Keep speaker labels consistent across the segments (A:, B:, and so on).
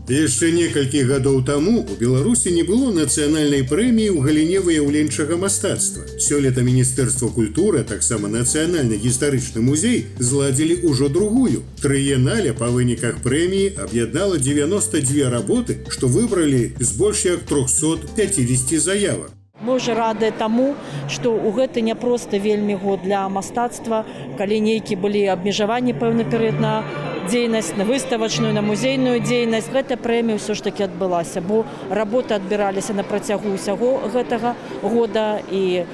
A: Яшчэ некалькі гадоў таму у Беларусі не было нацыянальнай прэміі ў галіне выяўленчага мастацтва. Сёлета Міністэрства культуры, а таксама Нацыянальны гістарычны музей зладзілі ўжо другую. Трыенале па выніках прэміі аб'яднала 92 работы, што выбралі з больш як 350 заявак.
B: Мы ўжо рады таму, што ў гэты няпросты вельмі год для мастацтва, калі нейкі былі абмежаванні пэўны перыяд на дзейнасць, на выставачную, на музейную дзейнасць. Гэта прэмія ўсё ж такі адбылася, бо работы адбіраліся на працягу ўсяго гэтага года, і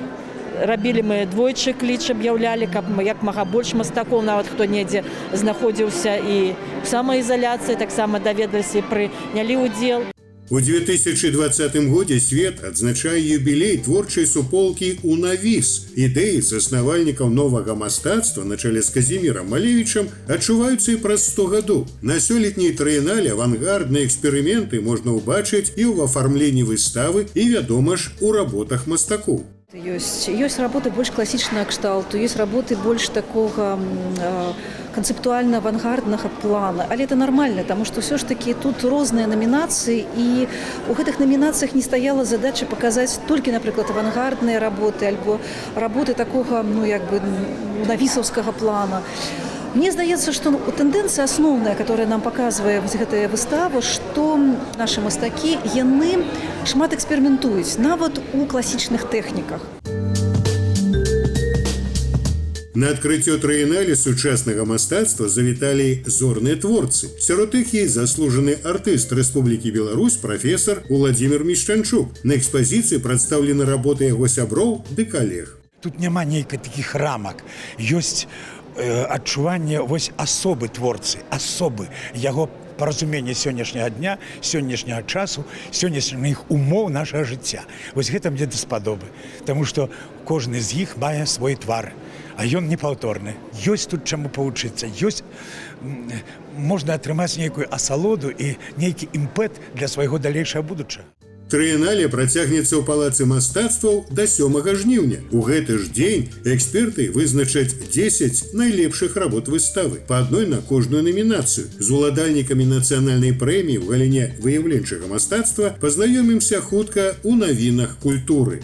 B: рабілі мы двойчы кліч, аб'яўлялі, каб як мага больш мастакоў, нават хто недзе знаходзіўся і ў самаізаляцыі, таксама даведаліся і прынялі ўдзел.
A: У 2020 годзе свет адзначае юбілей творчай суполкі «Унавіс». Ідэі заснавальнікаў новага мастацтва на чале з Казімірам Малевічам адчуваюцца і праз 100 гадоў. На сёлетняй трыенале авангардныя эксперыменты можна ўбачыць і ў афармленні выставы, і, вядома ж, у работах мастакоў.
C: Ёсць работы больш класічнага кшталту, ёсць работы больш такога канцэптуальна-авангарднага плана. Але это нармальна, таму што ўсё ж такі тут розныя намінацыі, і у гэтых намінацыях не стаяла задача паказаць толькі, напрыклад, авангардныя работы альбо работы такога, ну, як бы навісаўскага плана. Мне здаецца, што тэндэнцыя асноўная, которая нам паказвае вось гэтая выстава, што нашы мастакі, яны шмат эксперыментуюць, нават у класічных тэхніках.
A: На адкрыццё трыенале сучаснага мастацтва завіталі зорныя творцы. Сярод іх і заслужаны артыст Рэспублікі Беларусь прафесар Уладзімир Мішчанчук. На экспазіцыі прадстаўлены работы яго сяброў ды калег.
D: Тут няма нейкай такіх рамак. Ёсць адчуванне вось асобы творцы, асобы, яго паразумення сённяшняга дня, сённяшняга часу, сённяшніх умоў нашага жыцця. Вось гэта мне даспадобы, таму што кожны з іх мае свой твар, а ён непаўторны. Ёсць тут чаму павучыцца, ёсць можна атрымаць нейкую асалоду і нейкі імпэт для свайго далейшага будучага.
A: Трыенале працягнецца ў Палацы мастацтваў да 7 жніўня. У гэты ж дзень эксперты вызначаць 10 найлепшых работ выставы, па адной на кожную намінацыю. З уладальнікамі нацыянальнай прэміі ў галіне выяўленчага мастацтва пазнаёмімся хутка ў навінах культуры.